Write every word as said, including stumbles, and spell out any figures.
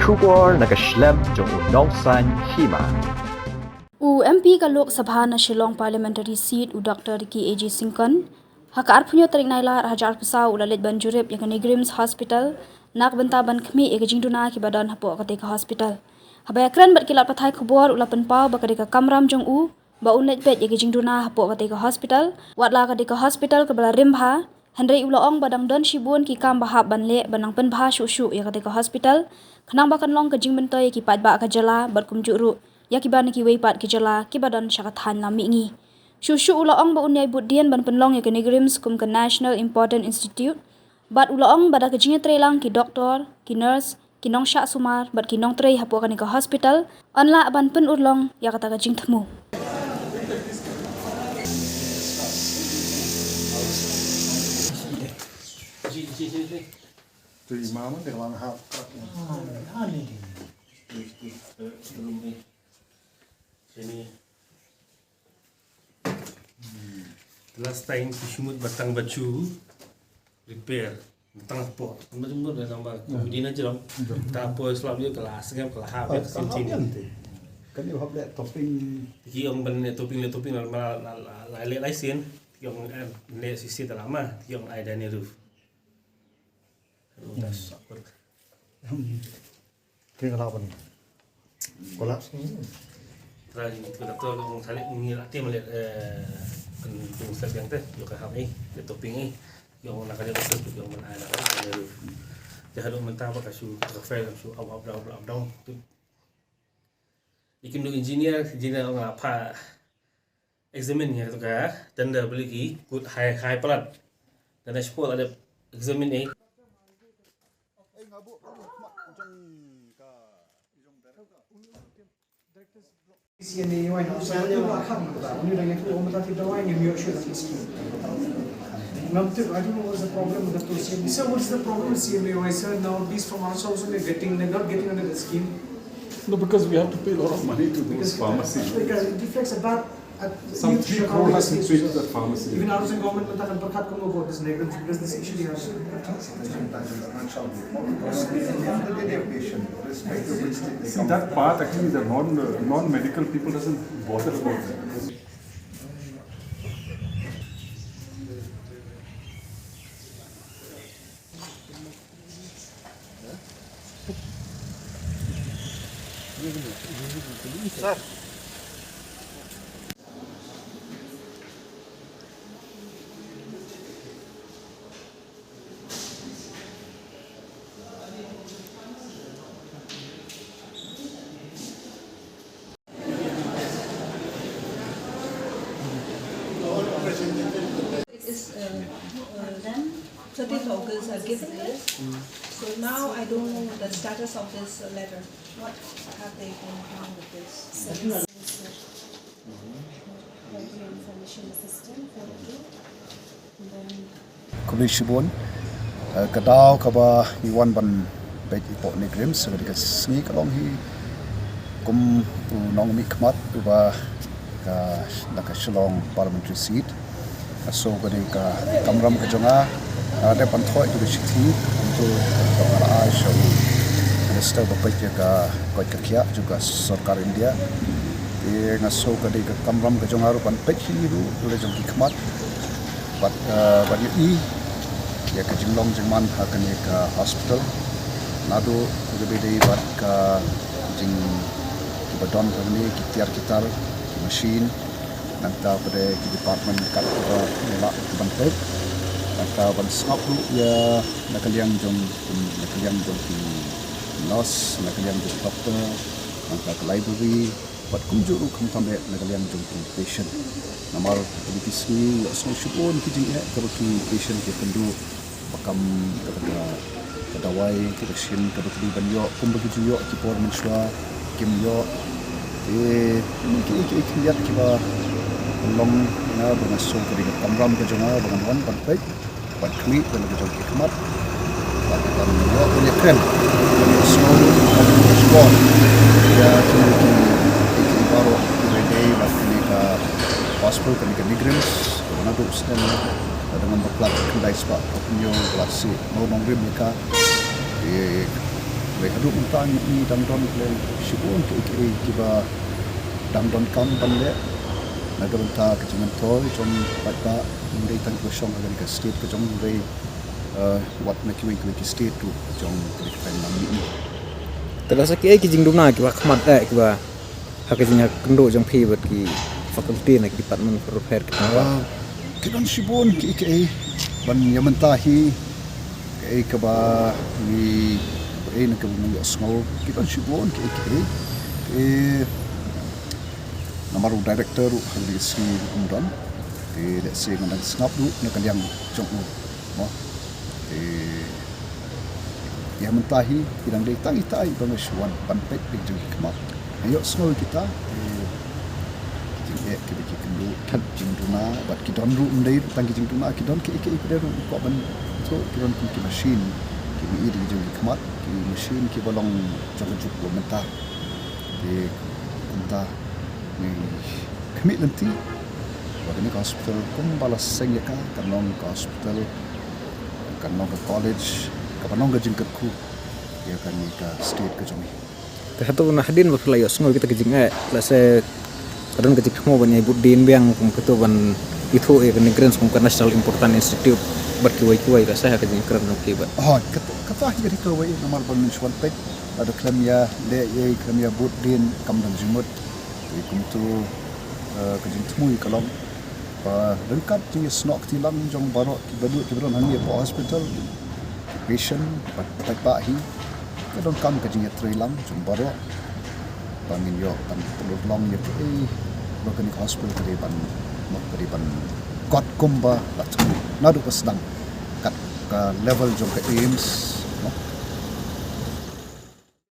Khubor na ka shlem jong u Nongsaiñ Hima. U M P ka Lok Sabha na Shillong Parliamentary Seat, u Doctor Ricky A J Syngkon, ha ka arphew tarik Nailar hajar arphew saw u la leit ban jurip ïa ka NEIGRIHMS Hospital na ka bynta ban khmih ïa ka jingduna kiba don hapoh katei ka hospital. Haba ïakren bad ki lad pathai khubor u la pynpaw ba ka dei ka kamram jong u ba un leit peit ïa ka jingduna hapoh katei ka hospital, wat la ka dei ka hospital kaba la rim bha, hynrei u la ong ba dang don shibun ki kam ba hap ban leh ban nang pynbha shuh shuh ïa katei ka hospital, khnang ba kan long ka jingmyntoi ïa ki paidbah ka jylla bad kumjuh ruh ïa kiba na kiwei pat ki jylla kiba don sha ka thaiñ lam mihngi. Shuh shuh u la ong ba un ïai bud dien ban pynlong ïa ka NEIGRIHMS kum ka National Important Institute, bad u la ong ba da ka jingïatreilang ki doktor, ki nurse, ki nongshah sumar bad ki nongtrei hapoh kane ka hospital, yn lah ban pynurlong ïa kata ka jingthmu. Last time ki shu mut ba tang ba shu repair, tang hapoh. Mut mut da tang ba comedy na jrong. Tang hapoh slap ïa ka la sngap ka la hap ïa ka sien sien. Kan ïa hap leh topping. Ki ong ban leh topping, leh topping la la la leh lai sien. Ki ong leh sisi da lama. Ki ong ai da ni roof. Keng la ban collapse ni. Trai ni tu doktor ko mong salik ni la tim le, eh, kan tung sa biang te, yo ka ham ni, le topping ni. Yo na ka le tu yo man ai la ni. Te hadu mentang ba ka shu ka fail shu up up down up down. Ikin du engineer, engineer nga pa examine ïa ka tender beli ki kut high high palat. Dan sport ada examine eh. C M A Y now, so I don't know, I can't remember that. Only like, oh, but I think the wine you should have scheme. Ngam tip, I don't know what's the problem with the two C M A. Sir, what's the problem with C M A Y? Sir, now these from ourselves, we're getting, they're not getting under the scheme. No, because we have to pay a lot of money to those pharmacies. Because it reflects a bad, uh, some three crore has been paid to that pharmacy. Even ours in government, but I can't about this negligence because this issue they have. See, that part actually the non, non-medical people doesn't bother about that. Is, uh, uh, thirtieth August, uh, given this. So now I don't know the status of this, uh, letter. What have they been doing with this? Khublei shibun, eh, ka daw kaba ngi wan ban peit ïa ka NEIGRIHMS, ka dei ka sngi ka long hi kum u nongmihkhmat uba ka, na ka Shillong Parliamentary Seat. Ka so ka dei ka kamram ka jong nga, nga dei ban thoh ïa ka shithi, kumto ka la ai sha u Minister ba peit ïa ka koit ka khiah jong ka sorkar India. Te nga so ka dei ka kamram ka jong nga ruh ban peit hi ruh, la jong ki khmat. Bad, eh, bad ïa i, ïa ka jinglong jingman ha kane ka hospital. Naduh ka dei dei bad ka jing kiba don hangne, ki tiar ki tar, ki machine. Nangta pat ki department kat kiba ngi lah ban peit. Nangta ban sngap ruh ïa na ka liang jong, na ka liang jong ki nurse, na ka liang jong ki doktor, nangta ka library, bad kumjuh ruh khamtam eh na ka liang jong ki patient. Namar ha kine ki sngi ïohsngew shibun ki jingeh kaba ki patient ki kynduh ba kam kata ka, ka dawai, ka vaccine kaba ki dei ban ïoh, kumba ki ju ïoh ki por mynshuwa kim ïoh. Te kine ki, ki, ki ïat kiba long, nga ba nga sngew ka dei ka kamram ka jong nga ba ngan wan ban peit. Ban khmih ïa la ka jong ki khmat. Ban, ban ïoh ban ïakren. Ban ïohsngew ban ïohsngew ïa kine ki, ki, ki baroh kiba dei bad kane ka hospital, kane ka NEIGRIHMS. Kaba naduh snem, lada ngam bakla, khyndai spah hynñiew, ba la sdang nongrim ïa ka. Te Te haduh mynta ngi dang don khlem shibun kiei kiei kiba dang donkam ban leh na ka bynta ka jingmyntoi jong paidbah, ym dei tang kiba shong ha kane ka state ka jong, hynrei wat na kiwei kiwei ki state ruh jong kane ka pyrthei. Te la sa kiei ki jingduna kiba khmat eh kiba ha ka jingïakynduh jong phi bad ki faculty na ki department pyrthei ki tang ba ki don shibun kiei kiei ban ïa mynta hi. Kaei kaba ngi, kaei na kaba ngi ïohsngew ki don shibun kiei kiei. Te namar u director ruh ha kane ka sngi um don. Te lehse ngan dang sngap ruh na ka liang jong u, mo. Te ïa mynta hi ki dang dei tang itai ba nga shu wan ban peit peit jong ki khmat. Nga ïohsngew kita, te ki jingeh kiba ki kynduh, ki jingduna bad ki don ruh, ym dei tang ki jingduna, ki don kiei kiei pat ruh, kwah ban ïathuh, ki don kum ki machine kiba ïoh da ki jong ki khmat, ki machine kiba long jong ka juk ba mynta. Te kumta ngi khmih lynti ba kane ka hospital kumba la seng ïa ka, kan long ka hospital, kan long ka college kaba long ka jingkyrkhu ïa kane ka state ka jong ngi. Te hato na hadien ba phi la ïohsngew kita ki jingeh, lehse ka don ka jingthmu ban ïa bud dien biang kum kato ban ithuh ïa kane ka grants kum ka National Important Institute bad kiwei kiwei, lehse ha ka jingkren jong phi bad. Oh, kata, kata hi ka dei kawei namar ba ngin shu wan peit, lada khlem ïa leh ei, khlem ïa bud dien kam don jingmut. Te kumto, eh, ka jingthmu ka long ba ryngkat jingïasnoh kti lang jong baroh kiba don, kiba don hangne hapoh hospital, ki patient bad paidbah hi, ka donkam ka jingïatrei lang jong baroh ba ngin ïoh ban pynurlong ïa kaei ba kane ka hospital ka dei ban, ka dei ban kot kumba la thmu naduh ba sdang, kat ka level jong ka AIIMS,